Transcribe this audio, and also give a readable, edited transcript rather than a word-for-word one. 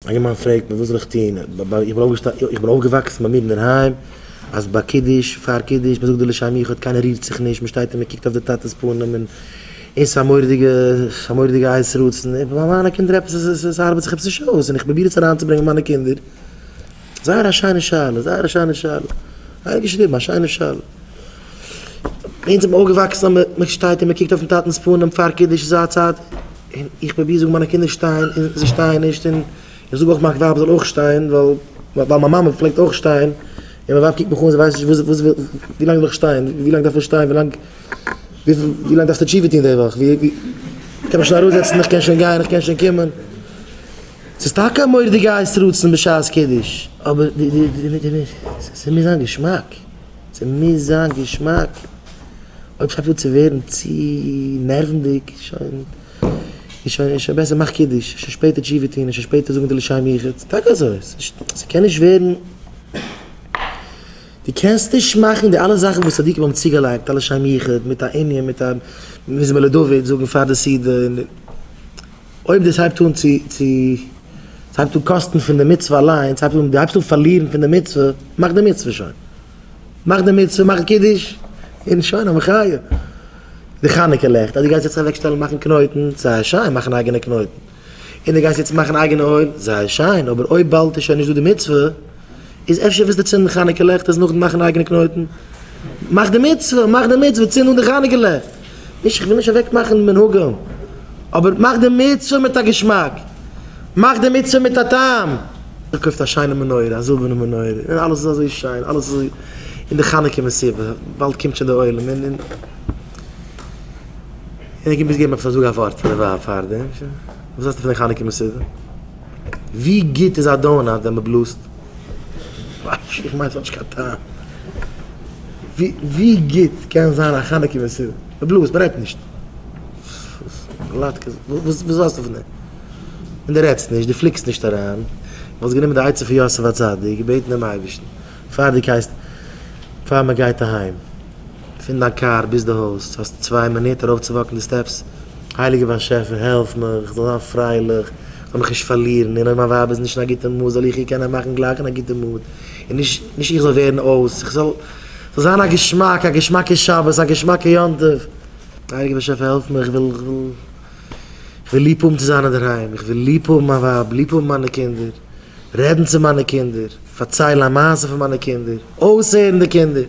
א יונגערמאן פרעגט מיר וואס זאל איך טון, איך בין אויפגעוואקסן ביי מיר אינדערהיים אז ביי קידוש, פאר קידוש, מען זאגט די לשם יחוד, קיינער רירט זיך נישט, מען שטייט און מען קוקט אויף די טאטע'ס פנים און עס איז א מורא'דיגע, א מורא'דיגע עת רצון, און ביי מיינע קינדער עפעס עס עס ארבעט זיך עפעס נישט אויס און איך פרוביר עס אריינצוברענגען מיינע קינדער, זייער א שיינע שאלה, זייער א שיינע שאלה, איינער געשריבן א שיינע שאלה. אונז זענען אויפגעוואקסן אז מען שטייט און מען קוקט אויפן טאטנ'ס פנים פאר קידוש איז א צייט, און איך פרוביר זאגן מיינע קינדער שטיין און זיי שטייען נישט, און איך זאג אויך מיין ווייב זאל אויך שטיין ווייל ווייל מיין מאמע פלעגט אויך שטיין, און מיין ווייב קוקט מיך אן זי ווייסט נישט וואס וואס ווי לאנג זאל איך שטיין, ווי לאנג דארף איך שטיין, ווי לאנג ווי לאנג דארפסטו תשובה טון די וואך, ווי ווי קען מיך שוין אראפזעצן איך קען שוין גיין איך קען שוין קומען, ס'איז טאקע א מורא'דיגע עת רצון בשעת קידוש, אבער די די די ס'מוז זיין געשמאק. ס'מוז זיין געשמאק, אויב ס'הייבט אן צו ווערן צו נערווענדיג, שוין איז שוין איז שוין בעסער מאך קידוש, שוין שפעטער תשובה טון, שוין שפעטער זאגן די לשם יחוד, טאקע אזוי, ס'קען נישט ווערן, דו קענסט נישט מאכן די אלע זאכן וואס צדיקים האבן צוגעלייגט, א לשם יחוד, מיט א ענין, מיט א מזמור לדוד זאגן פאר די סעודה, אויב דאס הייבט אן צו צו ס'הייבט אן קאסטן פון די מצוה אליין, ס'הייבט אן, דו הייבסט אן פארלירן פון די מצוה, מאך די מצוה שוין. מאך די מצוה, מאך קידוש, און שוין, א מחיה. די חנוכה לעכט, אז דו גייסט יעצט אוועק שטעלן מאכן קנויטן, זייער שיין, מאכן אייגענע קנויטן. און דו גייסט יעצט מאכן אייגענע אויל, זייער שיין, אבער אויב באלד איז שוין נישט דא די מצוה, איז אפשר ווילסטו צינדן חנוכה לעכט איז נאכדעם מאכן אייגענע קנויטן? מאך די מצוה, מאך די מצוה, צינד אן די חנוכה לעכט. נישט איך וויל נישט אוועק מאכן מנהגים, אבער מאך די מצוה מיט א געשמאק, מאך די מצוה מיט א טעם. איך קויפט א שיינע מנורה, א זילבערנע מנורה, און אלעס איז אזוי שיין, אלעס איז אזוי, און די חנוכה מסיבה, באלד קומט שוין די עולם, און און און איך מוז געבן עפעס א זאג א ווארט פאר די ווייב פארדעם, וואס האסטו פון די חנוכה מסיבה? ווי גוט איז א donut ווען מען בלאזט? איך מיין ס'האט נישט קיין טעם. ווי גוט קען זיין א חנוכה מסיבה? מען בלאזט, מען רעדט נישט. לאטקעס, וואס האסטו פון דעם? און דו רעדסט נישט, דו פליקסט נישט אריין. וואלסט גענומען די עצה פון יוסף הצדיק, געבעטן דעם אייבערשטן, פאר דו גייסט, פאר מען גייט אהיים. פון דיין קאר ביז די הויז האסט צוויי מינוט ארויפצו walk ן די steps, הייליגער באשעפער העלף מיך איך זאל זיין פרייליך, איך זאל מיך נישט פארלירן, און אויב מיין ווייב איז נישט אין א גוטע mood זאל איך איר קענען מאכן גלייך אין א גוטע mood, און נישט נישט איך זאל ווערן אויס, איך זאל זאל זיין א געשמאק, א געשמאקע שבת, א געשמאקע יום טוב. הייליגער באשעפער העלף מיך, איך וויל איך וויל איך וויל ליב האבן צו זיין אינדערהיים, איך וויל ליב האבן מיין ווייב, ליב האבן מיינע קינדער, רעדן צו מיינע קינדער, פארציילן א מעשה פאר מיינע קינדער, אויסהערן די קינדער.